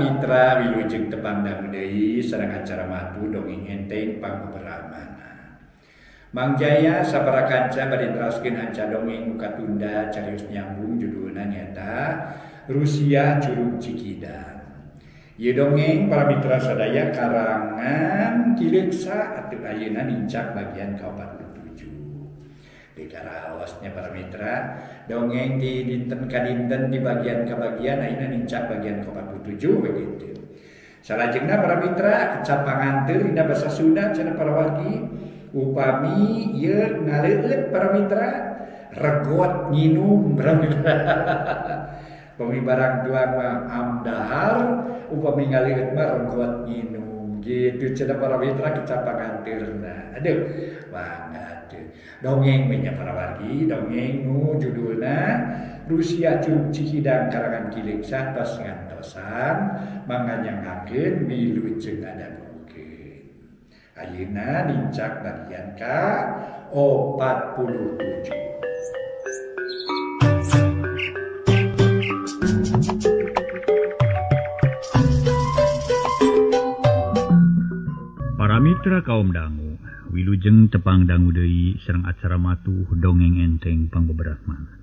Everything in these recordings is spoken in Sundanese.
Para mitra wilujeng tepang dangu deui sareng acara matu dongeng enteng pangberamana. Mang Jaya sabaraha kanca bade neraskeun hanca dongeng nu katunda carios nyambung judulna nyaeta Rusia Curug Cikidang. Ieu dongeng para mitra sadaya karangan Ki Leuksa atuh ayeuna nincak bagian ka-47. Dikaraosnya para mitra dongeng di dinten ka dinten di bagian ka bagian ayeuna nincak bagian ka-47 begitu. Salajengna para mitra kecap panganteur dina basa Sunda cenah para wargi upami ieu ngaleueut para mitra regot nginum para mitra. Upami barang tuang mah amdahar, upami ngaleueut mah regot nginum gitu cenah para mitra kecap panganteurna. Aduh, banget. Dongeng nya para wargi, dongeng nu judulna Rusia Curug Cikidang karangan Ki Leuksa tos ngantosan manganyangakeun wilujeng ngadangukeun. Ayeuna nincak bagian ka-47. Para mitra kaum dangu, wilujeng tepang dangu deui sareng acara matuh dongeng enteng pangbeberahmana.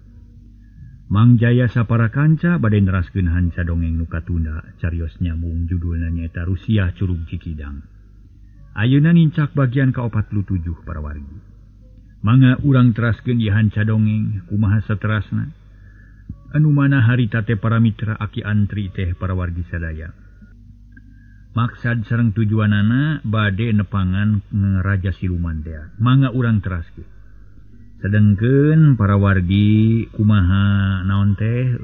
Mang Jaya sapara kanca bade neraskeun hanca dongeng nu katunda carios nyambung judulna nyaeta Rusia Curug Cikidang. Ayeuna nincak bagian ka-47 para wargi. Mangga urang teraskeun ieu hanca dongeng kumaha saterasna. Anu mana harita teh para mitra aki antri teh para wargi sadaya. Maksad sareng tujuanana bade nepangan raja siluman teh. Mangga urang teraskeun. Sedengkeun para wargi kumaha naon teh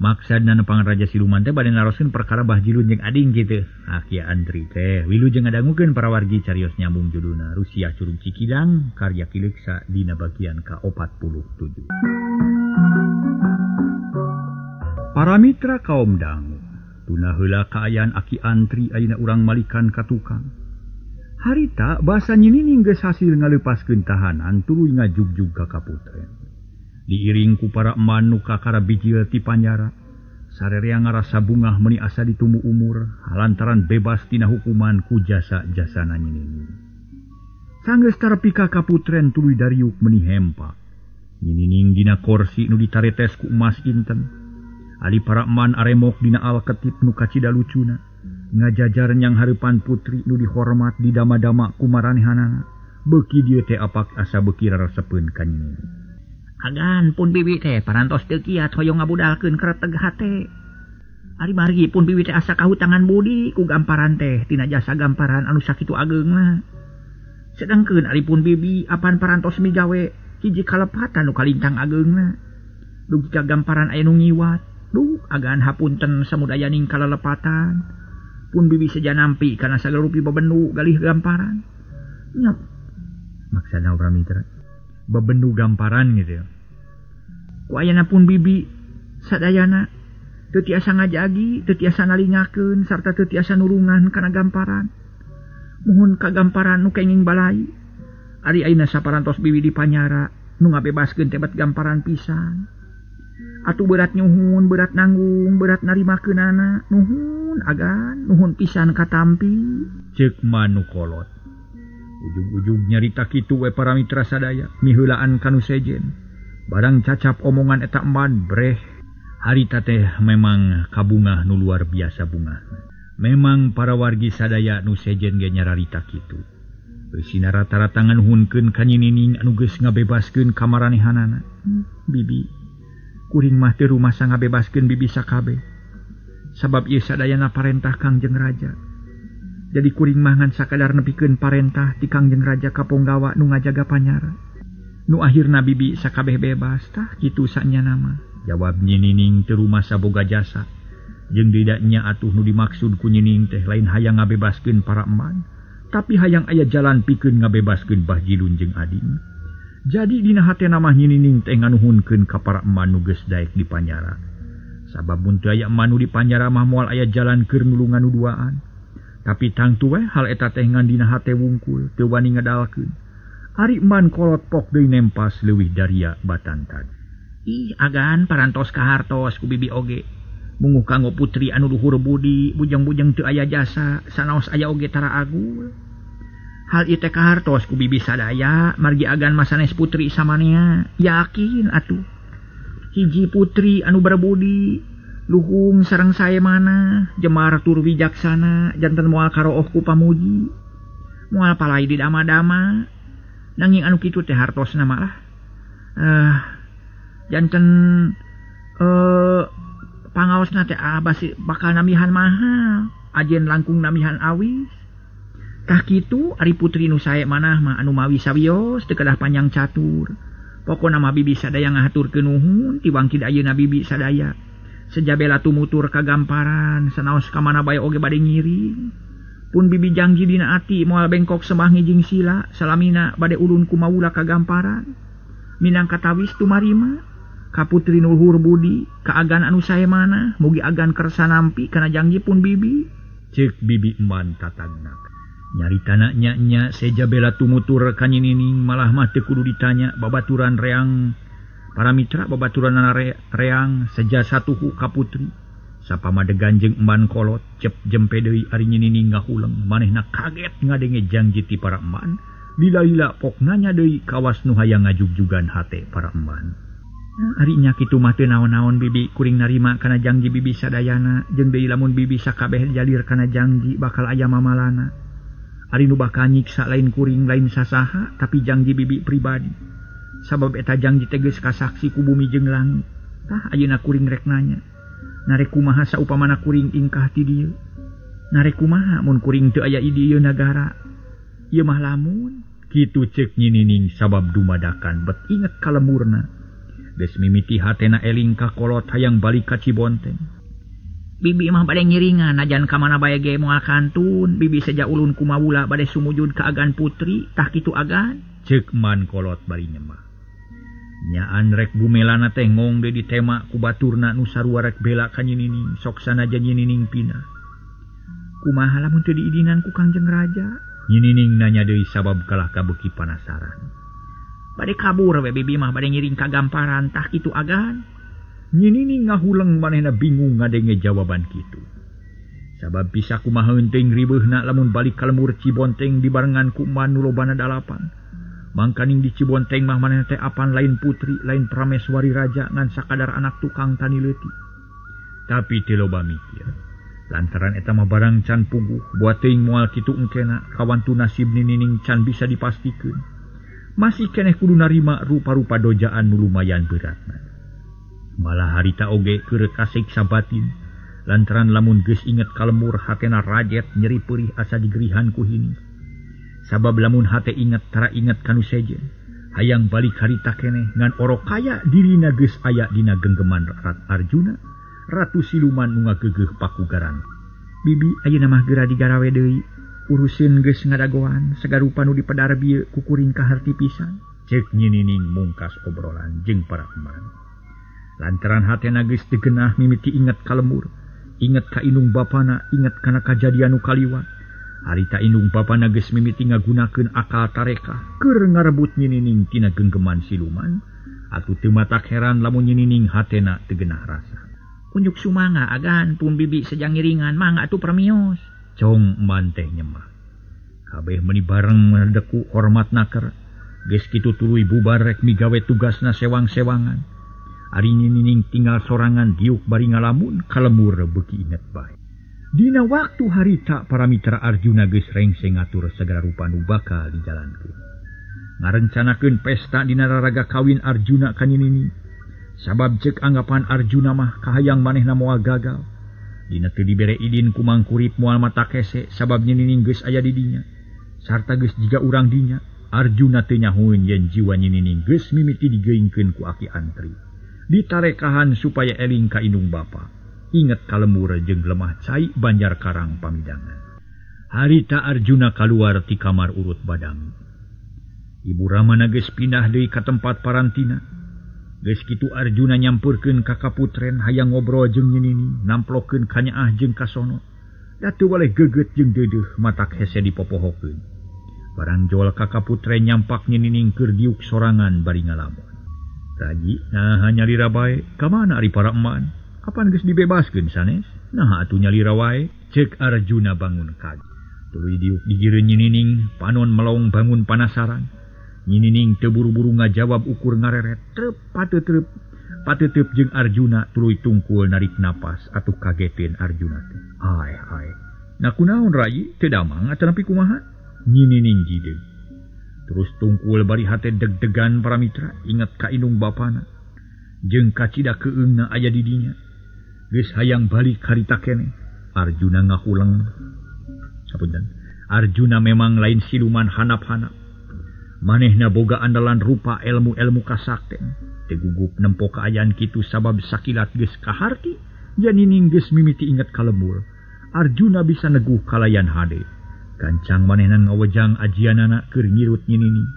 maksadna nepangan raja siluman teh bade naroskeun perkara Bah Jilun jeung ading kitu. Aki antri teh wilujeng ngadangukeun para wargi carios nyambung judulna Rusia Curug Cikidang karya Ki Leuksa dina bagian ka-47. Para mitra kaum dangu, tuna heula kaayaan aki antri ayeuna urang malikan ka tukang. Harita basa nyinining geus hasil ngaleupaskeun tahanan tuluy ngajugjug ka kaputren. Diiring ku para eman nu kakara bijil ti panjara, sarerea ngarasa bungah meuni asa ditumu umur lantaran bebas tina hukuman ku jasa-jasana nyinining. Sanggeus tarepi ka kaputren tuluy dariuk meuni hempa. Nyinining dina korsi nu ditaretes ku emas inten. Ali para eman aremok dina alketip nu kacida lucuna, ngajajar nyang hareupan putri nu dihormat di dama-dama ku maranehanana. Beuki dieu teh apak asa beuki raresepeun ka nyinining. Agan pun bibi teh parantos teu kiat hoyong ngabudalkeun kreteg hate. Ari margi pun bibi teh asa kahutangan budi ku gamparan teh tina jasa gamparan anu sakitu ageungna. Sedengkeun ari pun bibi apan parantos migawe hiji kalepatan nu kalintang ageungna. Dugi ka gamparan aya nu ngiwat. Duh, agan hapunten samudayaning kalelepatan. Pun bibi seja nampi kana sagala rupi bebendu galih gamparan. Nyap. Maksana para mitra, bebendu gamparan gitu. Ku ayana pun bibi sadayana teu tiasa ngajagi, teu tiasa nalingakeun sarta teu tiasa nulungan kana gamparan. Muhun ka gamparan nu kenging balai. Ari ayeuna saparantos bibi di panyara nu ngabebaskeun teh bet gamparan pisan. Atuh berat nyuhun, berat nanggung, berat narimakeunana. Nuhun agan, nuhun pisan katampi. Ceuk manu kolot. Ujug-ujug nyarita kitu we para mitra sadaya, miheulaan kanu sejen. Barang cacap omongan eta eman breh. Harita teh memang kabungah nu luar biasa bungah. Memang para wargi sadaya nu sejen ge nyararita kitu. Eusina rata-rata nganuhunkeun ka nyinining anu geus ngabebaskeun ka maranehanana. Bibi, kuring mah teu rumasa ngabebaskeun bibi sakabeh. Sabab ieu sadayana parentah Kangjeng Raja. Jadi kuring mah ngan sakadar nepikeun parentah ti Kangjeng Raja ka ponggawa nu ngajaga panyara. Nu akhirna bibi sakabeh bebas tah kitu sanyana mah. Jawab nyinining teu rumasa boga jasa. Jeung didaknya atuh nu dimaksud ku nyining teh lain hayang ngabebaskeun para eman, tapi hayang aya jalan pikeun ngabebaskeun Bah Jilun jeung ading. Jadi dina hatena mah nyinining teh nganuhunkeun ka para eman nu geus daek di panjara. Sabab mun teu aya eman nu di panjara mah moal aya jalan keur nulungan nu duaan. Tapi tangtu we hal eta teh ngan dina hate wungkul teu wani ngedalkeun. Ari eman kolot pok deui nempas leuwih daria batantan. Ih agan parantos kahartos ku bibi oge. Munguh kanggo putri anu luhur budi, bujang-bujang teu aya jasa, sanaos aya oge tara agul. Hal ieu teh kahartos ku bibi sadaya, margi agan masanes putri samanea, yakin atuh. Hiji putri anu berbudi, luhung sareng sae mana, jemar tur wijaksana, janten moal karooh ku pamuji. Moal palai di dama-dama. Nanging anu kitu teh hartosna mah lah. Janten pangaosna teh basi bakal namihan mahal, ajen langkung namihan awis. Tah kitu ari putri nu sae manah mah anu mawi sawios teu kedah panjang catur. Pokona mah bibi sadaya ngahaturkeun nuhun ti wangkid ayeuna bibi sadaya. Sejabela tumutur kagamparan sanaos ka mana bae oge bade ngiring. Pun bibi jangji dina ati moal bengkok sembah ngijing sila salamina bade ulun kumaula kagamparan. Minangka tawis tumarima ka putri nu luhur budi ka agan anu sae manah mugi agan kersa nampi kana jangji pun bibi. Ceuk bibi eman tatagna. Nyaritana nya-nya seja bela tumutur ka Nyi Nining malah mah teu kudu ditanya babaturan reang para mitra babaturanana reang seja satuhu ka putri. Sapamadegan jeung eman kolot cep jempe deui ari Nyi Nining ngahuleng manehna kaget ngadenge janji ti para eman lila-lila pok nanya deui kawas nu hayang ngajugjugan hate para eman. Ari nya kitu mah teu naon-naon bibi kuring narima kana jangji bibi sadayana jeung deui lamun bibi sakabeh jalir kana jangji bakal aya mamalana. Ari nu bakal nyiksa lain kuring lain sasaha tapi jangji bibi pribadi. Sabab eta jangji teh geus kasaksi ku bumi jeung langit. Tah ayeuna kuring rek nanya. Narek kumaha saupamana kuring ingkah ti dieu? Narek kumaha mun kuring teu aya di dieu nagara? Ieu mah lamun kitu ceuk Nyi Nining sabab dumadakan bet inget ka lemurna. Geus mimiti hatena eling ka kolot hayang balik ka Cibonteng. Bibi mah bade ngiringan najan ka mana bae ge moal kantun, bibi seja ulun kumawula bade sumujud ka agan putri, tah kitu agan. Ceuk man kolot bari nyemah. Nyaan rek bumelana teh ngong deui ditema ku baturna nu sarua rek bela ka Nyi Nining, sok sanajan Nyi Nining pindah. Kumaha lamun teu diidinan ku Kangjeng Raja? Nyi Nining nanya deui sabab kalah kabeuki panasaran. Bade kabur we bibi mah bade ngiring ka gamparan, tah kitu agan. Nyi Nining ngahuleng manehna bingung ngadenge jawaban kitu. Sabab bisa kumaha heunteuing ribeuhna lamun balik ka lemur Cibonteng dibarengan ku eman nu lobana dalapan. Mangkaning di Cibonteng mah manehna teh apan lain putri, lain prameswari raja ngan sakadar anak tukang tani leutik. Tapi teu loba mikir. Lantaran eta mah barang can puguh, buat teuing moal kitu engkena kawantu nasib Nyi Nining can bisa dipastikeun. Masih keneh kudu narima rupa-rupa dojaan nu lumayan beratna. Malah harita oge keur kasiksa batin lantaran lamun geus inget ka lemur hatena rajet nyeri peurih asa digerihan ku hini. Sabab lamun hate inget tara inget kanu sejen, hayang balik harita keneh ngan orok kaya dirina geus aya dina genggeman Rat Arjuna, ratu siluman nu ngageugeuh pakugaran. Bibi ayeuna mah geura digarawe deui, uruseun geus ngadagoan sagarupa nu dipedar bieu ku kuring kaharti pisan. Ceuk Nyi Nining mungkas obrolan jeung para eman. Lantaran hatena geus teu geunah mimiti inget ka lemur, inget ka indung bapana, inget kana kajadian nu kaliwat. Harita indung bapana geus mimiti ngagunakeun akal tarekah keur ngarebut Nyi Nining tina genggeman siluman, atuh teu matak heran lamun Nyi Nining hatena teu geunah rasa. Unjuk sumangga agan pun bibi sejang ngiringan mangga atuh permios. Cong eman teh nyemah. Kabeh meuni bareng medeku hormat naker. Geus kitu tuluy bubar rek migawe tugasna sewang-sewangan. Ari Nyi Nining tinggal sorangan diuk bari ngalamun kalemur beuki inget bae. Dina waktu harita para mitra Arjuna geus rengse ngatur segala rupa nu bakal dijalankeun. Ngarencanakeun pesta dina raraga kawin Arjuna ka Nyi Nining. Sabab ceuk anggapan Arjuna mah kahayang manehna moal gagal. Dina teu dibere idin ku Mangkurip moal mata kese sabab Nyi Nining geus aya di dinya. Sarta geus jiga urang dinya, Arjuna teu nyahueun yen jiwa Nyi Nining geus mimiti digeungkeun ku Aki Antri. Ditarekahan supaya eling ka indung bapa. Inget ka lemur jeung lemah cai Banjar Karang pamidangan. Harita Arjuna kaluar ti kamar urut badami. Ibu Ramana geus pindah deui ka tempat parantina. Geus kitu Arjuna nyampeurkeun ka kaputren hayang ngobrol jeung Nyi Nining, namplokeun ka nyaah jeung kasono. Da teu waleh geget jeung deudeuh matak hese dipopohokeun. Barang jol ka kaputren nyampak Nyi Nining keur diuk sorangan bari ngalamun. Raji, nah nyalira bae, ka mana ari para eman? Kapan geus dibebaskeun sanes? Nah atuh nyalira wae, ceuk Arjuna bangun kaget. Tuluy diuk digireun Nyi Nining, panon melong bangun panasaran. Nyi Nining teu buru-buru ngajawab ukur ngareret, trep pateuteup. Pateuteup jeung Arjuna tuluy tungkul narik napas atuh kageteun Arjuna teh. Ae ae. Nah kunaon rayi teu damang atanapi kumaha? Nyi Nining jideung. Terus tungkul bari hate deg-degan para mitra inget ka indung bapana. Jeung kacida keungna aya di dinya. Geus hayang balik harita keneh. Arjuna ngahuleng. Hapunten. Arjuna memang lain siluman hanap-hanap. Manehna boga andalan rupa ilmu-ilmu kasakten. Teu gugup nempo kaayaan kitu sabab sakilat geus kaharti, Nyi Nining geus mimiti inget ka lembur. Arjuna bisa neguh kalayan hade. Gancang manehna ngawejang ajianana keur nyirut Nyi Nining.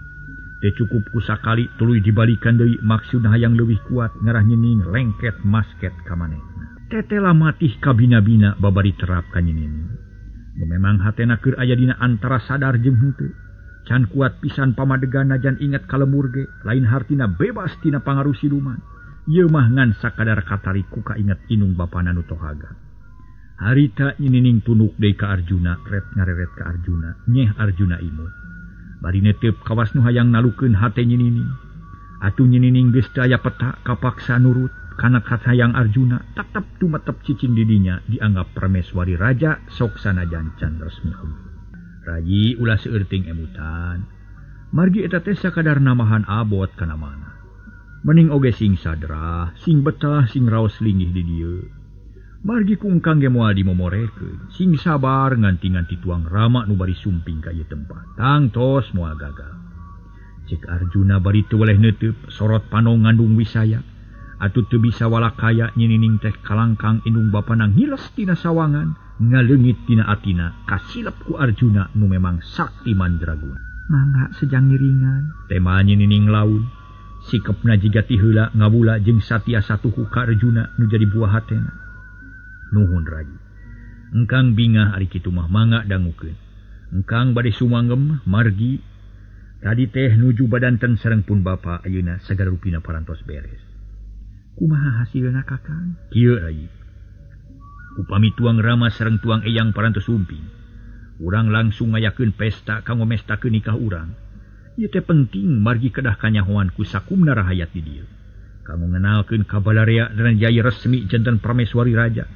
Teu cukup ku sakali tuluy dibalikan deui maksudna hayang leuwih kuat ngarah Nyi Nining lengket masket ka manehna. Tetela matih kabina-bina babari terap ka Nyi Nining. Memang hatena keur aya dina antara sadar jeung henteu. Can kuat pisan pamadegan najan inget ka lembur ge, lain hartina bebas tina pangaruh siluman. Ieu mah ngan sakadar katarik ku kainget indung bapana nu tohaga. Harita Nyi Nining tunuk deui ka Arjuna, ret ngareret ka Arjuna, nyeh Arjuna imut. Bari neteup kawas nu hayang nalukeun hate Nyi Nining. Atuh Nyi Nining geus teu aya peta kapaksa nurut kana katayang Arjuna, tetep tumetep cicing di dinya dianggap prameswari raja sok sanajan can resmi oge. Rayi ulah seueur ting emutan. Margi eta teh sakadar namahan abot kana mana. Mening oge sing sadrah, sing betah, sing raos linggih di dieu. Margi ku engkang ge moal dimomorekeun, sing sabar nganti-nganti tuang Rama nu bari sumping ka ieu tempat. Tangtos moal gagal. Cek Arjuna bari teu weleh neuteub, sorot panon ngandung wisaya. Atuh teu bisa walakaya Nyi Nining teh kalangkang indung bapana ngiles tina sawangan, ngaleungit tina atina, kasilep ku Arjuna nu memang sakti mandraguna. Mangga sejang ngiringan. Tema Nyi Nining laun. Sikepna jiga ti heula ngawula jeung satia satuhu ka Arjuna nu jadi buah hatena. Nuhun rayi. Engkang bingah ari kitu mah mangga dangukeun. Engkang bade sumangem margi tadi teh nuju badanten sareng pun bapa ayeuna sagala rupina parantos beres. Kumaha hasilna Kakang? Kieu rayi. Upami tuang Rama sareng tuang Eyang parantos sumping, urang langsung ngayakeun pesta kanggo mestakeun nikah urang. Ieu teh penting margi kedah kanyahoan ku sakumna rahayat di dieu. Kanggo ngenalkeun ka balarea dan jaya resmi janten prameswari raja.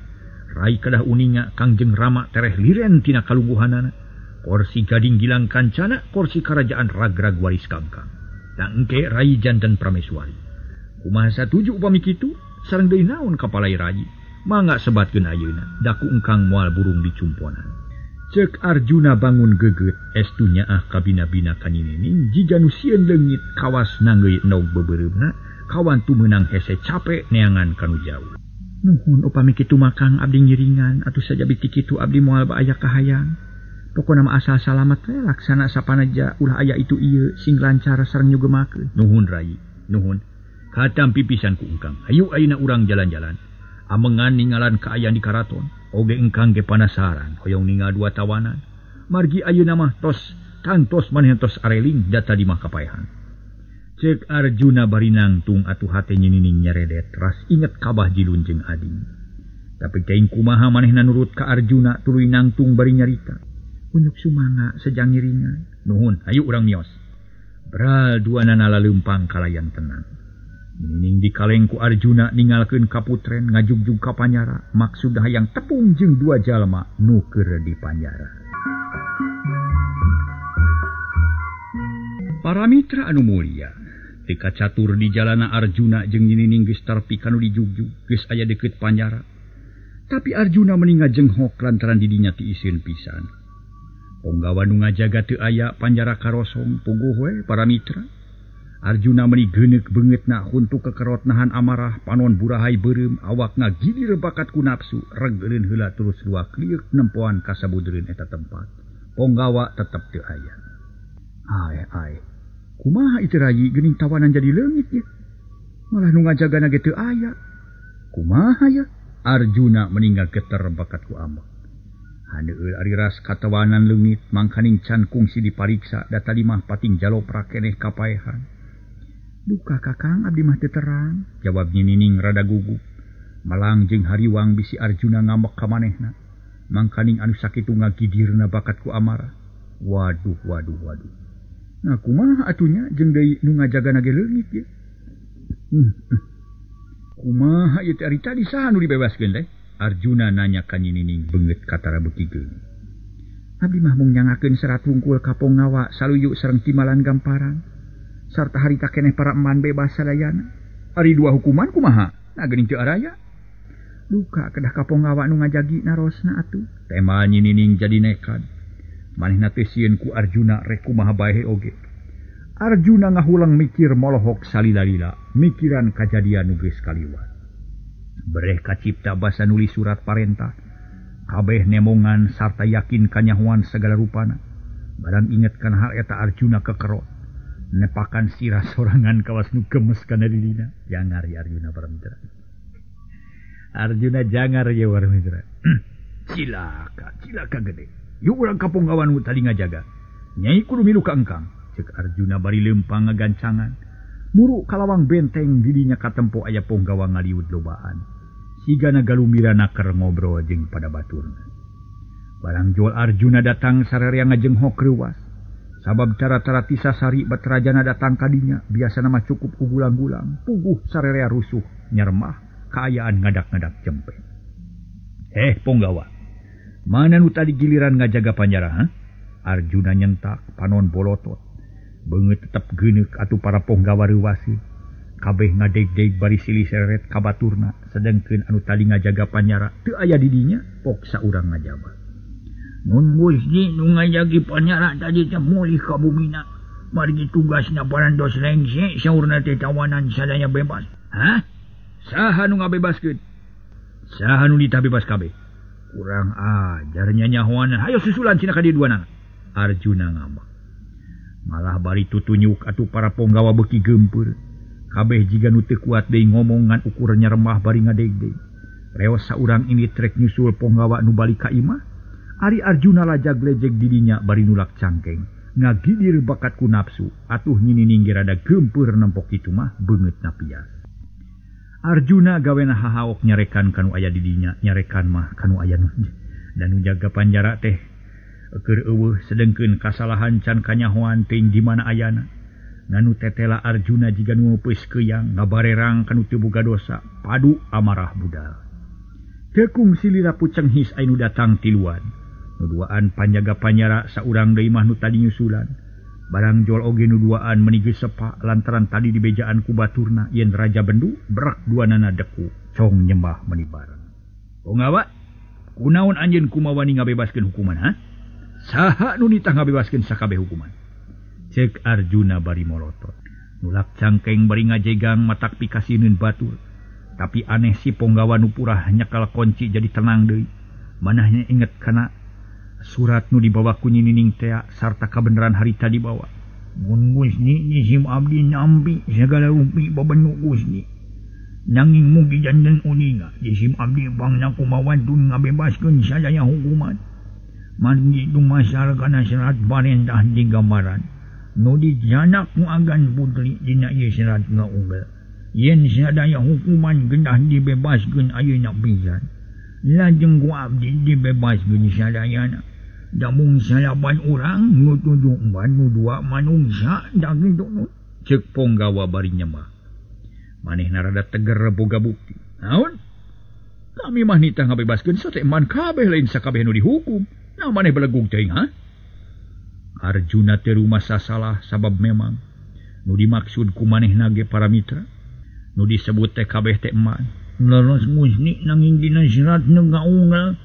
Rai kedah uninga Kangjeng Rama tereh liren tina kalungguhanana. Korsi gading gilang kancana, korsi kerajaan ragrag waris kangkang. Tangke rai janten prameswari. Kumaha satuju upami kitu, sareng deui naon kapalai rayi. Mangga sebatkeun ayeuna, daku engkang moal burung dicumponan. Ceuk Arjuna bangun geget, estu nyaah kabina-bina ka Nyi Nining, jiga nu sieun leungit kawas nanggeui endog beubeureumpna, kawan tumeunang hese cape neangan kanu jauh. Nuhun upami kitu mah Kang abdi ngiringan atuh sajabi ti kitu abdi moal aya kahayang. Pokona mah asal salamet we laksana sapanaja ulah aya itu ieu sing lancar sareng nyugemakeun. Nuhun rayi, nuhun. Katampi pisan ku engkang. Hayu ayeuna urang jalan-jalan. Amengan ningalan kaayaan di karaton. Oge engkang ge panasaran hoyong ningal dua tawanan. Margi ayeuna mah tos kantos manehna tos areling data di mah kapaehan. Ceuk Arjuna bari nangtung atuh hate Nyi Nining nyaredet ras inget kabah jilun jeung ading. Tapi teuing kumaha manehna nurut ka Arjuna tuluy nangtung bari nyarita. Unyuk sumangga sejang ngiringan. Nuhun, hayu urang mios. Bral duanana laleumpang kalayan tenang. Nyi Nining dikaleng ku Arjuna ningalkeun kaputren ngajugjug ka panyara, maksud hayang tepung jeung dua jalma nu keur di panjara. Para mitra anu mulia, teu kacatur di jalana Arjuna jeung Nyi Nining geus tarpi kanu dijugjug, geus aya deukeut panjara. Tapi Arjuna meni ngajenghok lantaran di dinya tiiseun pisan. Ponggawa nu ngajaga teu aya panjara karosong puguh we para mitra. Arjuna meni geuneuk beungeutna huntu kekerot nahan amarah, panon burahai beureum, awak ngagilir bakat ku nafsu, regeureun heula terus luak liuk nempoan ka sabudeureun eta tempat. Ponggawa tetep teu aya. Ae ae. Kumaha ieu rayi geuning tawanan jadi leungit ieu? Malah nu ngajagana ge teu aya. Kumaha ya? Arjuna meninggal geter bakat ku ambek. Haneueul ari ras katawanan leungit mangkaning can kungsi dipariksa da tadi mah pating jalopra keneh kapaehan. Duka Kakang abdi mah teu terang, jawab Nyi Nining rada gugup. Malang jeung hariwang bisi Arjuna ngambek ka manehna. Mangkaning anu sakitu ngagidirna bakat ku amarah. Waduh waduh waduh. Nah kumaha atunya jeung deui nu ngajagana ge leungit ye. Kumaha ieu teh ari tadi saha nu dibebaskeun teh? Arjuna nanya ka Nyi Nining beungeut katara beuki geung. Abdi mah mung nyangakeun serat wungkul ka ponggawa saluyu sareng timalan gamparan. Sarta harita keneh para eman bebas sadayana. Ari dua hukuman kumaha? Nah geuning teu araya. Duka kedah ka ponggawa nu ngajagi narosna atuh. Tema Nyi Nining jadi nekad. Manehna teh sieun ku Arjuna rek kumaha bae oge. Arjuna ngahulang mikir molohok salila-lila, mikiran kajadian nu geus kaliwat. Bereh kacipta basa nulis surat parentah. Kabeh nemongan sarta yakin kanyahoan segala rupana. Barang inget kana hal eta Arjuna kekerot. Nepakan sirah sorangan kawas nu gemes kana dirina. Jangar ya Arjuna para mitra. Arjuna jangar ya para mitra. Cilaka, cilaka gede. Yuk urang ka ponggawa nu tadi ngajaga. Nyai kudu milu ka engkang. Cek Arjuna bari leumpang ngagancangan. Muru kalawang benteng didinya katempo aya ponggawa ngaliud lobaan. Sigana galumirana keur ngobrol jeung pada baturna. Barang jual Arjuna datang sararea ngajenghok reuwas. Sabab cara-cara tisasari batrajana datang kadinya biasana mah cukup ku gulang-gulang. Puguh sararea rusuh nyeremah kaayaan ngadak-ngadak jempe. Ponggawa. Mana nu tadi giliran ngajaga panjara, ha? Arjuna nyentak panon bolotot. Beungeut tetep geuneuk atuh para ponggawa reuwaseun. Kabeh ngadeg-deg bari silih seret ka baturna, sedengkeun anu tadi ngajaga panjara teu aya di dinya, poksa urang ngajaba. Nun Gusti nu ngajagi panjara tadi teh mulih ka bumina. Margi tugasna parantos rengse saurna teh tawanan sadaya bebas. Hah? Saha nu ngabebaskeun? Saha nu ditah bebas kabeh? Kurang ajar nyanyahoanan. Hayo susulan cenah ka dieu duanana. Arjuna ngambek. Malah bari tutunyuk atuh para ponggawa beuki geumpeur. Kabeh jiga nu teu kuat deui ngomong ngan ukur nyeremah bari ngadegdeg. Reos saurang ini trek nyusul ponggawa nu balik ka imah. Ari Arjuna lajag lejeg didinya bari nulak cangkeng. Ngagidir bakat ku nafsu. Atuh Nyi Nining ge rada geumpeur nempok kitu mah beungeutna pias. Arjuna gawena hahaok nyarekan kanu aya didinya, nyarekan mah kanu aya nu dan nu jaga panjara teh keur eueuh sedengkeun kasalahan can kanyahoan teuing di mana ayana. Nganu tetela Arjuna jiga nu meupeus keuyang ngabarerang kanu teu boga dosa, padu amarah budal. Tekung silila pucenghis anu datang tiluan. Nu duaan panjaga panjara saurang deui mah nu tadi nyusulan. Barang jol oge nu duaan meni geus sepa lantaran tadi dibejaan ku baturna yen Raja Bendu berak duanana deku cong nyembah meni bareng. Ponggawa, kunaon anjeun kumawani ngabebaskeun hukuman, ha? Saha nu nitah ngabebaskeun sakabeh hukuman? Cek Arjuna bari molotot. Nulak cangkeng bari ngajegang matak pikasineun batur. Tapi aneh si ponggawa nu purah nyekal kunci jadi tenang deui. Manahnya inget kana surat nu dibawa ku Nyi Nining tea sarta kabeneran harita dibawa. Mun Gusti jisim abdi nampi segala rupi babenu Gusti. Nanging mugi janten uninga jisim abdi pangna kumawantun ngabebaskeun sadaya hukuman. Margi dumasar kana serat parentah di gambaran. Nu dijanak ku agan putri dina ieu serat ngaunggal. Yen sadaya hukuman genah dibebaskeun ayeuna pisan. Lajeng ku abdi dibebaskeun sadayana. Da mung salapan urang nu tujuh empat nu dua manungsa da kitu. Ceuk ponggawa bari nyembah. Manehna rada teger boga bukti. Naon? Kami mah nitah ngabebaskeun sate eman kabeh lain sakabeh nu dihukum. Nah maneh belegug teuing, ha? Arjuna teu rumasa salah sabab memang nu dimaksud ku manehna ge para mitra. Nu disebut teh kabeh teh eman. Leres Gusti nanging dina serat nu ngaunggal.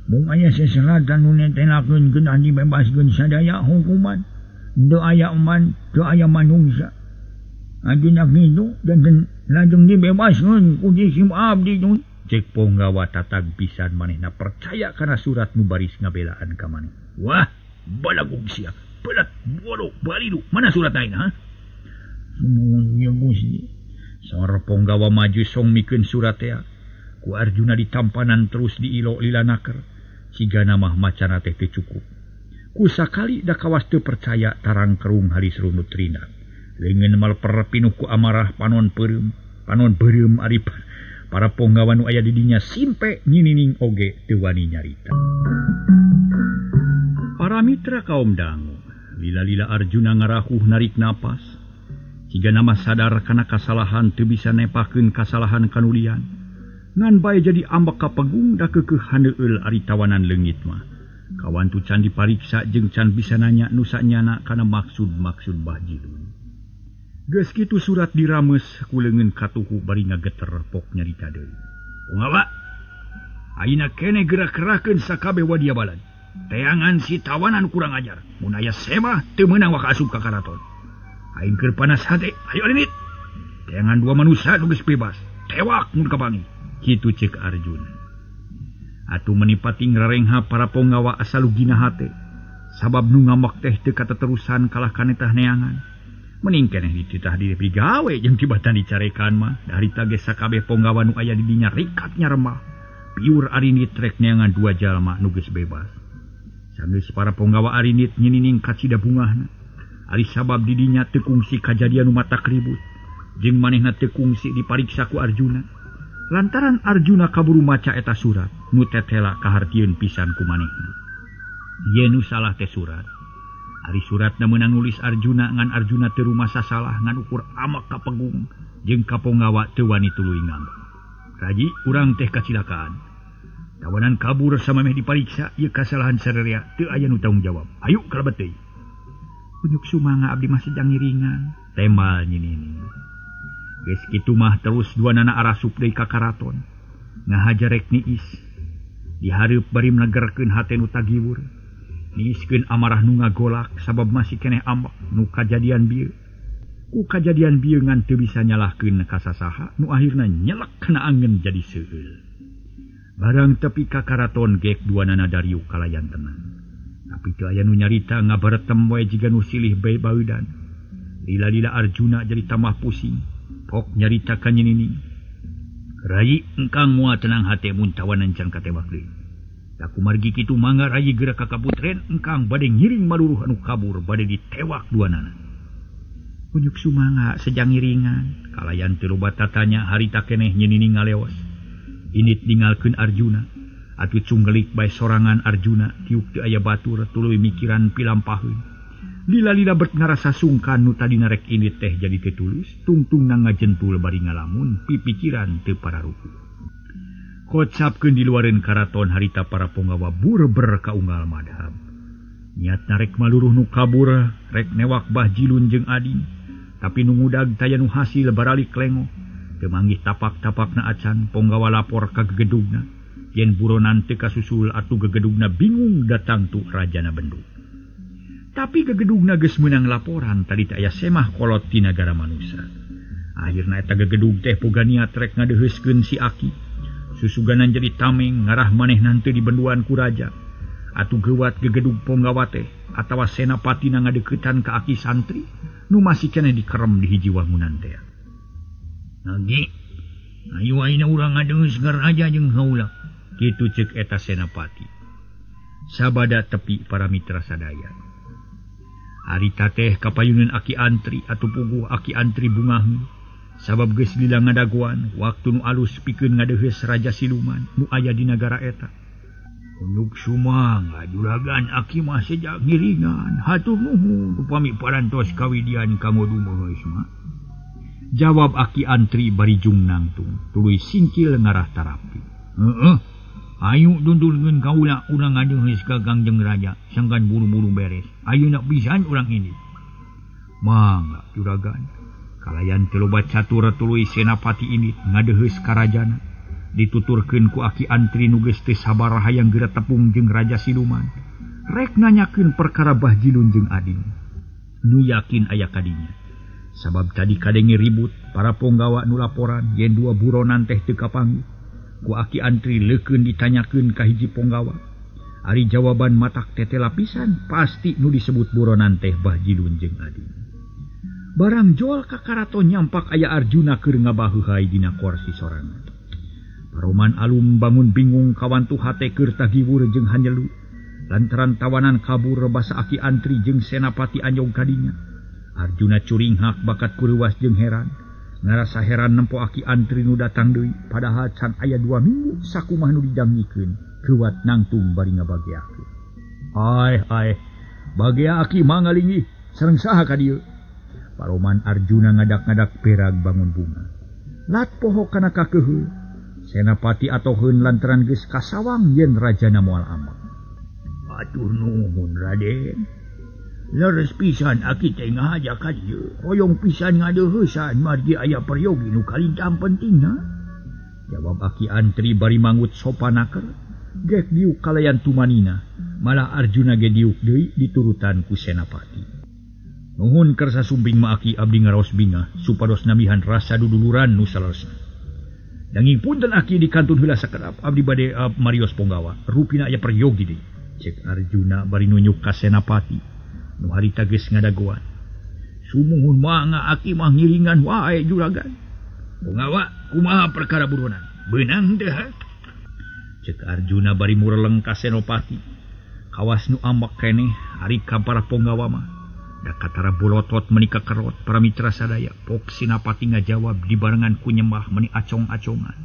Mung aya seseratan nu netelakeun geunah dibebaskeun sadaya hukuman. Teu aya eman, teu aya manungsa. Ajeuna kitu janten lajeng dibebaskeun ku jisim abdi tun. Cek ponggawa tatag pisan manehna percaya kana surat nu baris ngabelaan ka maneh. Wah, balagug sia. Belat bodoh balidu. Mana surat lain, ha? Sumuhun ya Gusti. Sor ponggawa maju song mikeun surat tea. Ku Arjuna ditampanan terus diilo lila naker. Sigana mah macana teh teu cukup. Ku sakali da kawas teu percaya tarang kerung halis runut rina. Leungeun malper pinuh ku amarah panon peureum. Panon beureum ari Para ponggawa nu aya di dinya simpe nyinining oge teu wani nyarita. Para mitra kaum dangu, lila-lila Arjuna ngarahuh narik napas. Siga nama sadar kana kasalahan teu bisa nepakeun kasalahan kanulian. Ngan bae jadi ambek ka pegung da keukeuh haneueul ari tawanan leungit mah. Kawantu can dipariksa jeung can bisa nanya nu sanyana kana maksud-maksud Bah Jilun. Geus kitu surat dirames ku leungeun katuhu bari ngageter pok nyarita deui. Punggawa, ayeuna keneh gerak-gerakeun sakabeh wadia balad. Teangan si tawanan kurang ajar. Mun aya semah teu meunang waka asup ka karaton. Aing keur panas hate, ayo alimit. Teangan dua manusia nu geus bebas. Tewak mun kapanggih. Kitu ceuk Arjuna. Atuh meni pating rarengha para ponggawa asa lugina hate. Sabab nu ngambek teh teu kateterusan kalah kanetah neangan. Mending keneh dititah diri pigawe jeung tibatan dicarekan mah. Harita ge sakabeh ponggawa nu aya di dinya rikat nyaremah. Piur arinit rek neangan dua jalma nu geus bebas. Sanggeus para ponggawa arinit nyinining kacida bungahna. Ari sabab di dinya teu kungsi kajadian nu matak ribut. Jeung manehna teu kungsi dipariksa ku Arjuna. Lantaran Arjuna kaburu maca eta surat, nu tetela kahartieun pisan ku manehna. Ye nu salah teh surat. Ari suratna meunang nulis Arjuna ngan Arjuna teu rumasa salah ngan ukur amak ka pegung jeung ka ponggawa teu wani tuluy ngambek. Raji urang teh kacilakaan. Tawanan kabur samemeh dipariksa ieu kasalahan sarerea teu aya nu tanggung jawab. Ayo kalebet deui. Kunyuk sumanga abdi mah sedang ngiringan. Temal nyinini. Geus kitu mah terus duanana arasup deui ka karaton. Ngahaja rek niis. Dihareup bari menegerkeun hate nu tagiwur. Niiskeun amarah nu ngagolak sabab masih keneh ambek nu kajadian bieu. Ku kajadian bieu ngan teu bisa nyalahkeun ka sasaha nu akhirna nyelek kana angen jadi seueul. Barang tepi ka karaton gek duanana dariuk kalayan tenang. Tapi teu aya nu nyarita ngabaretem wae jiga nu silih bae baudan. Lila-lila Arjuna jadi tambah pusing. Pok nyarita ka nyinini. Rayi engkang moal tenang hate mun tawanan can katewak deui. Da kumargi kitu mangga rayi geura ka kaputren engkang bade ngiring maluruh anu kabur bade ditewak duanana. Kunyuk sumangga sejang ngiringan kalayan teu loba tatanya harita keneh nyinini ngaleos. Init ningalkeun Arjuna. Atuh cunggelik bae sorangan Arjuna tiuk teu aya batur tuluy mikiran pilampaheun. Lila-lila bet ngarasa sungkan nu tadina rek init teh jadi teu tulus, tungtungna ngajentul bari ngalamun pipikiran teu pararuku. Kocapkeun di luareun karaton harita para ponggawa burber ka unggal madhab. Niatna rek maluruh nu kabur, rek newak Bah Jilun jeung Ading, tapi nu ngudag taya nu hasil baralik lengo. Teu manggih tapak-tapakna acan, ponggawa lapor ka gegedugna. Yen buronan teu kasusul atuh gegedugna bingung datang tu rajana Bendung. Tapi gegedugna geus meunang laporan tadi teh aya semah kolot ti nagara manusa. Akhirna eta gegedug teh boga niat rek ngadeheuskeun si Aki. Susuganan jadi tameng ngarah manehna teu dibenduan ku raja. Atuh geuwat gegedug ponggawa teh atawa senapatina ngadeuketan ka Aki santri nu masih keneh dikerem di hiji wangunan teh. Lagi ayo ayeuna urang ngadeheus ka raja jeung haula. Kitu ceuk eta senapati. Sabada tepi para mitra sadaya. Harita teh kapayuneun Aki Antri atuh puguh Aki Antri bungaheun. Sabab geus lila ngadagoan waktu nu alus pikeun ngadeheus raja siluman nu aya di nagara eta. Unuk sumangga juragan aki mah sejak ngiringan hatur nuhun upami parantos kawidian kanggo dumeus mah. Jawab Aki Antri bari jung nangtung tuluy singkil ngarah tarapi. Heeh. Ayo dundulkeun kaula urang ngadeheus ka Kangjeng Raja sangkan buru-buru beres. Ayeuna pisan urang ini. Mangga juragan. Kalayan teu loba catur tuluy senapati ini ngadeheus ka rajana. Dituturkeun ku Aki Antri nu geus teu sabar hayang geura tepung jeung raja siluman. Rek nanyakeun perkara Bah Jilun jeung Ading. Nu yakin aya kadinya. Sabab tadi kadenge ribut para ponggawa nu laporan yen dua buronan teh teu kapanggih. Ku Aki Antri leukeun ditanyakeun ka hiji ponggawa. Ari jawaban matak tete lapisan pasti nu disebut buronan teh Bah Jilun jeung Ading. Barang jol ka karaton nyampak aya Arjuna keur ngabaheuhai dina korsi sorangan. Paroman alum bangun bingung kawantu hate keur tagiwur jeung hanyelu. Lantaran tawanan kabur basa Aki Antri jeung senapati anjog kadinya. Arjuna curinghak bakat kureuwas jeung heran. Ngarasa heran nempo Aki Antri nu datang deui padahal can aya 2 minggu sakumaha nu dijangikeun keuat nangtung bari ngabageakeun. Aeh aeh bagea Aki mah ngalinggih sareng saha ka dieu? Paroman Arjuna ngadak-ngadak perag bangun bunga. Lat poho kana kakeuheul. Senapati atoheun lantaran geus kasawang yen rajana moal ambek. Atur nuhun Raden. Leres pisan aki teh ngahaja ka dieu. Hoyong pisan ngadeuheusan margi aya peryogi nu kalintang pentingna. Jawab Aki Antri bari manggut sopanaker. Gek diuk kalayan tumanina. Malah Arjuna ge diuk deui diturutan ku Senapati. Nuhun kersa sumping ma Aki abdi ngaraos bingah supados namihan rasa duduluran nu saleresna. Danging punten Aki di kantun heula sakedap abdi bade marios ponggawa rupina aya peryogi deui. Cek Arjuna bari nunjuk ka Senapati nu harita geus ngadagoan. Sumuhun mangga Aki mah ngiringan wae juragan. Ponggawa kumaha perkara buronan? Beunang teh ha? Cek Arjuna bari mureleng ka Senopati. Kawas nu ambek keneh ari ka para ponggawa mah. Da katara bolotot meni kakerot para mitra sadaya. Pok Senapati ngajawab dibarengan ku nyembah meni acong-acongan.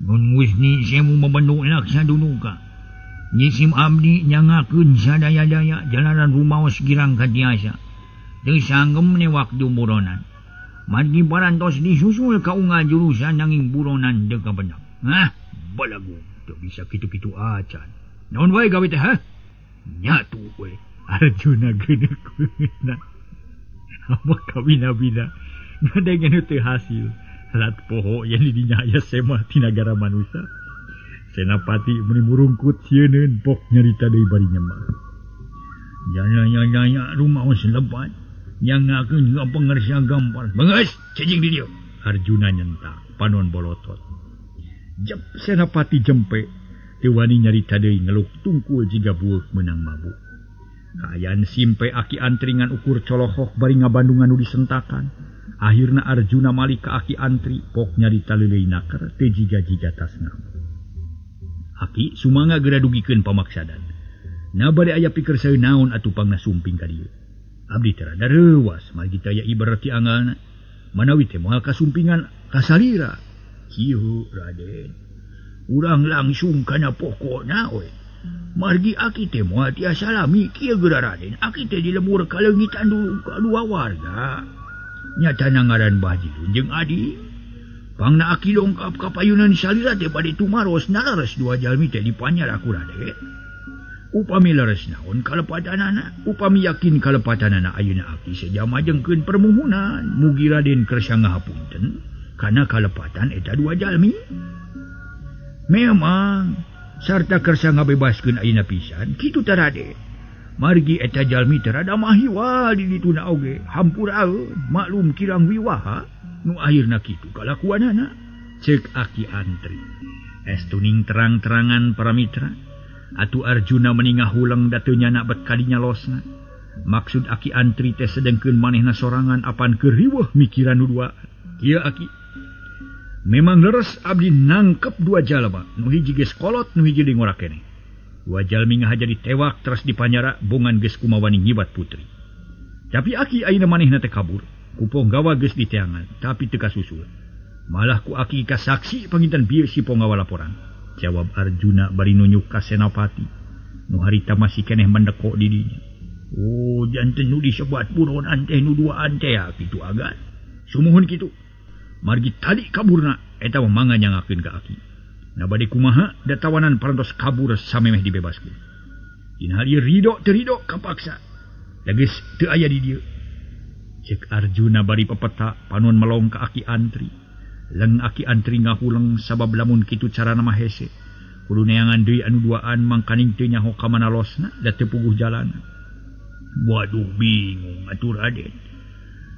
Nun wisni semu membenuk laksa dunuka. Nyisim abdi nyangakeun sadaya-daya jalanan rumaos girang katiasa. Teu sanggem newak buronan. Margi parantos disusul ka unggal jurusan nanging buronan teu kabenak. Hah, balagu teu bisa kitu-kitu acan. Naon wae gawe teh ha? Nyatu we. Arjuna geuneuk kueuna. Apa kabina-bina ngadenge nu teu hasil. Lat poho yen di dinya aya semah ti nagara manusa. Senapati meni murungkut sieuneun pok nyarita deui bari nyembah. Jaya-jaya rumaos lepat nyangakeun ka pangersa gampar. Beungeus cicing di dieu. Arjuna nyentak panon bolotot. Jep Senapati jempe teu wani nyarita deui ngeluk tungkul jiga bueuk meunang mabuk. Kaayaan simpe Aki Antri ngan ukur colohoh bari ngabandungan nu disentakan. Akhirna Arjuna malik ka Aki Antri pok nyarita leuleui naker teu jiga-jiga tasna. Aki sumangga geura dugikeun pamaksadan. Na bade aya pikir saeun naon atuh pangna sumping ka dieu. Abdi teh rada reuwas margi teh aya ibarat ti anggalna. Manawi teh moal kasumpingan kasalira. Kieu Raden. Urang langsung kana pokokna we. Margi aki teh moal tiasa lami kieu geura Raden. Aki teh di lembur kaleungitan dua warga. Nyatana ngaran Bah Jilun jeung Adi. Pangna aki dongkap ka payunan salira teh bade tumaros naleres dua jalmi teh dipanyar ku Raden. Upami leres naon kalepatanana, upami yakin kalepatanana ayeuna aki seja majengkeun permohonan mugi Raden kersa ngahapunten kana kalepatan eta dua jalmi. Memang sarta kersa ngabebaskeun ayeuna pisan kitu teh Raden. Margi eta jalmi teh rada mahiwal di dituna oge hampuraeun maklum kirang wiwaha nu akhirna kitu kalakuanana. Ceuk Aki Antri. Estuning terang-terangan para mitra. Atuh Arjuna meni ngahuleng da teu nyana bet kadinya losna. Maksud Aki Antri teh sedengkeun manehna sorangan apan keur riweuh mikiran nu dua. Kieu Aki. Memang leres abdi nangkep dua jalma, nu hiji geus kolot, nu hiji deui ngora keneh. Dua jalmi ngahaja ditewak terus dipanyara bongan geus kumawani nyibat putri. Tapi Aki ayeuna manehna teh kabur. Ku ponggawa geus diteangan, tapi teu kasusul. Malah ku Aki kasaksi panginten bieu si ponggawa laporan. Jawab Arjuna bari nunjuk ka Senapati. Nu harita masih keneh mendekok di dinya. Oh, janten nu disebat buronan teh nu duaan teh ya, kitu agan. Sumuhun kitu. Margi tadi kaburna eta mah mangga nyangakeun ka Aki. Na bade kumaha da tawanan parantos kabur samemeh dibebaskeun. Dina hal ieu ridho teu ridho kapaksa. Da geus teu aya di dieu. Cek Arjuna bari pepeta panon melong ka Aki Antri. Leng Aki Antri ngahuleng sabab lamun kitu carana mah hese. Kudu neangan deui anu duaan mangkaning teu nyaho ka mana losna da teu puguh jalana. Waduh bingung atuh Raden.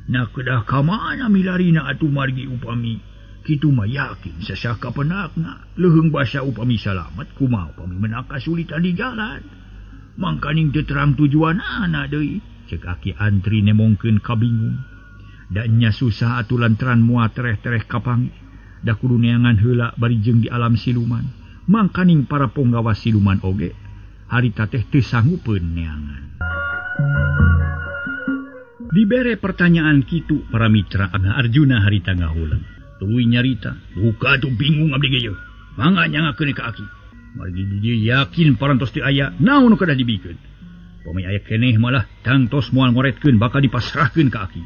Na kedah ka mana milarina atuh margi upami kitu mah yakin sasah kapenakna leuheung basa upami salamet kumaha upami menak kasulitan di jalan. Mangkaning teu terang tujuanana deui. Cek Aki Antri nemongkeun kabingung. Da nya susah atuh lantaran moal tereh-tereh kapanggih. Da kudu neangan heula bari jeung di alam siluman. Mangkaning para ponggawa siluman oge harita teh teu sanggupeun neangan. Dibere pertanyaan kitu para mitra Angga Arjuna harita ngahulang. Tuluy nyarita, "Duka tuh bingung abdi ge yeuh. Mangga nyangakeun ka aki." Margi di dieu yakin parantos teu aya, naon nu kedah dibikeun. Pami aya keneh malah tangtos moal ngoretkeun bakal dipasrahkeun ka aki.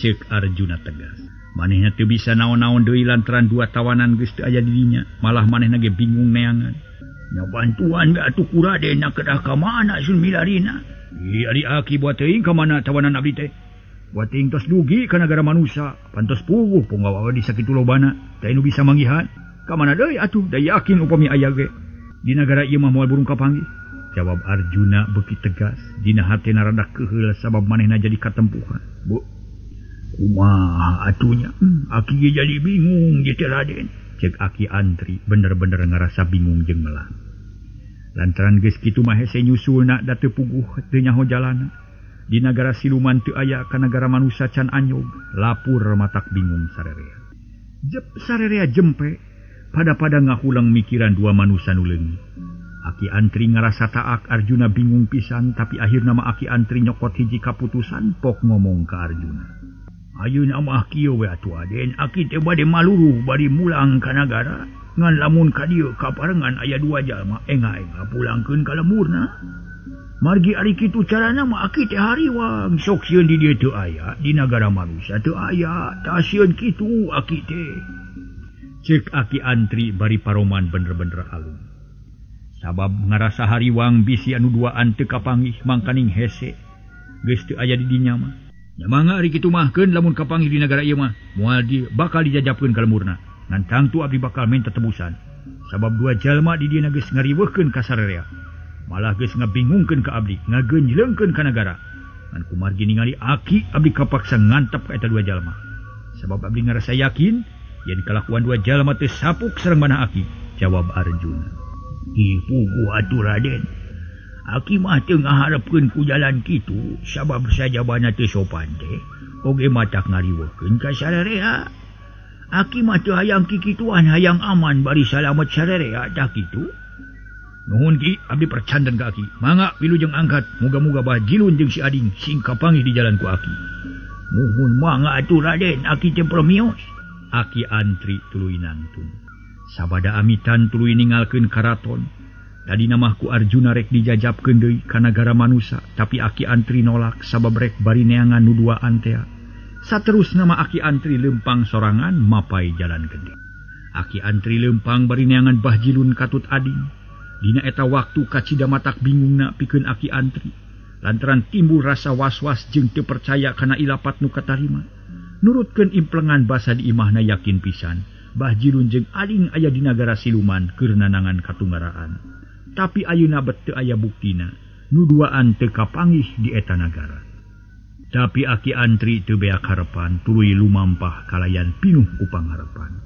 Ceuk Arjuna tegas. Manehna teu bisa naon-naon deui lantaran dua tawanan geus teu aya di dinya, malah manehna ge bingung neangan. Nya bantuan we atuh ku Raden kedah ka mana sun milarina? Ih, ari aki buat teuing ka mana tawanan abdi teh? Buat teuing tos dugi ka nagara manusa, pantos puguh punggawa di sakitu lobana, teh nu bisa manggihan. Ka mana deui atuh, da yakin upami aya ge. Di nagara ieu mah moal burung kapanggih. Jawab Arjuna beuki tegas, dina hatena rada keheul sabab manehna jadi katempuhan. Bu, kumaha atunya? Aki ge jadi bingung ieu teh Raden. Ceuk Aki Antri bener-bener ngarasa bingung jeung melang. Lantaran geus kitu mah hese nyusulna da teu puguh teu nyaho jalana. Di nagara siluman teu aya ka nagara manusa can anyog, lapur matak bingung sarerea. Jep sarerea jempe, pada-pada ngahulang mikiran dua manusa nu leungit. Aki Antri ngarasa taak Arjuna bingung pisan, tapi akhirna mah Aki Antri nyokot hiji kaputusan pok ngomong ka Arjuna. Ayeuna mah kieu we atuh Aden, aki teh bade maluruh bari mulang ka nagara. Ngan lamun ka dieu kaparengan aya dua jalma enga-enga pulangkeun ka lemburna. Margi ari kitu carana mah aki teh hariwang, sok sieun di dieu teu aya, di nagara manusia teu aya, tah sieun kitu aki teh. Ceuk Aki Antri bari paroman bener-bener alum. Sabab ngarasa hariwang bisi anu duaan teu kapanggih mangkaning hese. Geus teu aya di dinya mah. Nya mangga ari kitu mah keun lamun kapanggih di nagara ieu mah moal di bakal dijajapkeun ka lemburna. Ngan tangtu abdi bakal minta tebusan. Sabab dua jalma di dieu geus ngariweuhkeun ka sararea. Malah geus ngabingungkeun ka abdi, ngagenjleungkeun ka nagara. Ngan kumargi ningali aki abdi kapaksa ngantep ka eta dua jalma. Sabab abdi ngarasa yakin yen kalakuan dua jalma teh sapuk sareng manah aki, jawab Arjuna. Ih, puguh atuh Raden. Aki mah teu ngaharepkeun ku jalan kitu, sabab sajabana teu sopan teh, oge matak ngariweuhkeun ka sararea. Aki mah teu hayang kikituan, hayang aman bari salamet sararea tah kitu. Nuhun Ki, abdi percanten ka aki. Mangga wilujeng angkat, muga-muga bah jilun jeung si ading sing kapanggih di jalan ku aki. Muhun mangga atuh Raden, aki teh permios. Aki Antri tuluy nangtung. Sabada amitan tuluy ningalkeun karaton. Tadina mah ku Arjuna rek dijajapkeun deui ka nagara manusa, tapi Aki Antri nolak sabab rek bari neangan nu duaan tea. Saterusna mah Aki Antri leumpang sorangan mapai jalan gede. Aki Antri leumpang bari neangan Bah Jilun katut ading. Dina eta waktu kacida matak bingungna pikeun Aki Antri. Lantaran timbul rasa was-was jeung teu percaya kana ilapat nu katarima. Nurutkeun implengan basa di imahna yakin pisan Bah Jilun jeung ading aya di nagara siluman keur nanangan katunggaraan. Tapi ayeuna bet teu aya buktina nu duaan teu kapanggih di eta nagara. Tapi Aki Antri teu beak harepan tuluy lumampah kalayan pinuh ku pangharepan.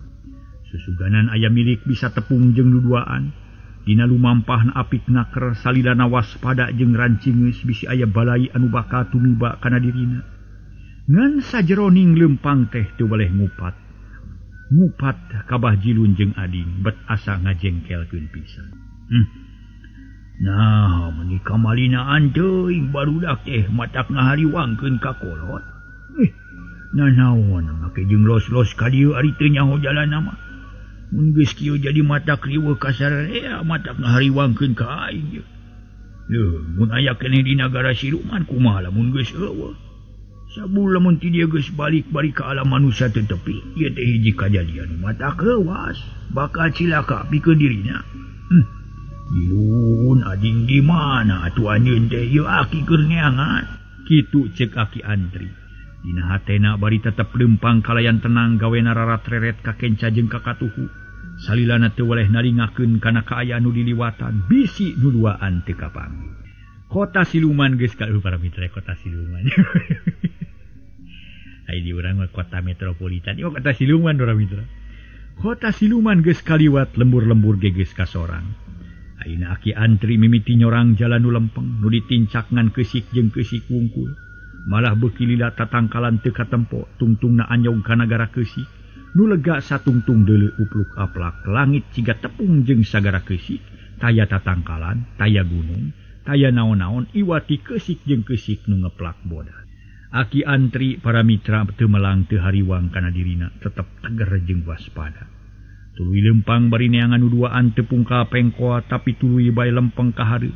Susuganan aya milik bisa tepung jeung nu duaan. Dina lumampahna apik naker salilana waspada jeung rancingeus bisi aya balai anu bakal tumiba kana dirina. Ngan sajeroning leumpang teh teu boleh ngupat. Ngupat ka Bah Jilun jeung ading bet asa ngajengkelkeun pisan. Nah, meuni kamalinaan teuing barudak teh matak ngahariwangkeun ka kolot. Nanaon make jeung los-los ka dieu ari teu nyaho jalanna mah. Mun geus kieu jadi matak riweuh ka sararea, matak ngahariwangkeun ka aing. Leuh, mun aya keneh di nagara siluman kumaha lamun geus eueuh. Sabul lamun ti dieu geus balik bari ka alam manusia teu tepi, ieu teh hiji kajadian matak leuwas, bakal cilaka pikeun dirina. Jilun ading di mana atuh anjeun teh ieu aki keur neangan. Kitu ceuk Aki Antri. Dina hatena bari tetep leumpang kalayan tenang gawena rarat-reret ka kenca jeung ka katuhu. Salilana teu weleh naringakeun kana kaayaan nu diliwatan, bisi nu duaan teu kapanggih. Kota siluman geus ka para mitra kota siluman. Ai di urang mah kota metropolitan, ieu kota siluman para mitra. Kota siluman geus kaliwat lembur-lembur ge geus kasorang. Ayeuna Aki Antri mimiti nyorang jalan nu lempeng, nu ditincak ngan keusik jeung keusik wungkul. Malah beuki lila tatangkalan teu katempo, tungtungna anyog ka nagara keusik. Nu lega satungtung deuleu upluk aplak, langit ciga tepung jeung sagara keusik, taya tatangkalan, taya gunung, taya naon-naon iwati keusik jeung keusik nu ngeplak bodas. Aki Antri para mitra teu melang teu hariwang kana dirina tetep teger jeung waspada. Tuluy lempang bari neangan nu duaan teu pungkal pengkoa tapi tuluy bae lempeng ka hareup.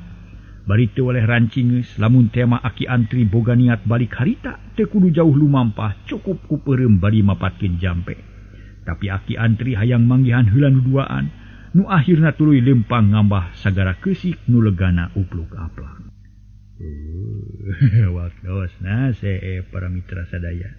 Bari teu weleh rancingeus lamun tema Aki Antri boga niat balik harita teu kudu jauh lumampah cukup ku peureum bari mapatkeun jampe. Tapi Aki Antri hayang manggihan heula nu duaan nu akhirna tuluy lempang ngambah sagara keusik nu legana upluk aplak. Waktosna para mitra sadaya.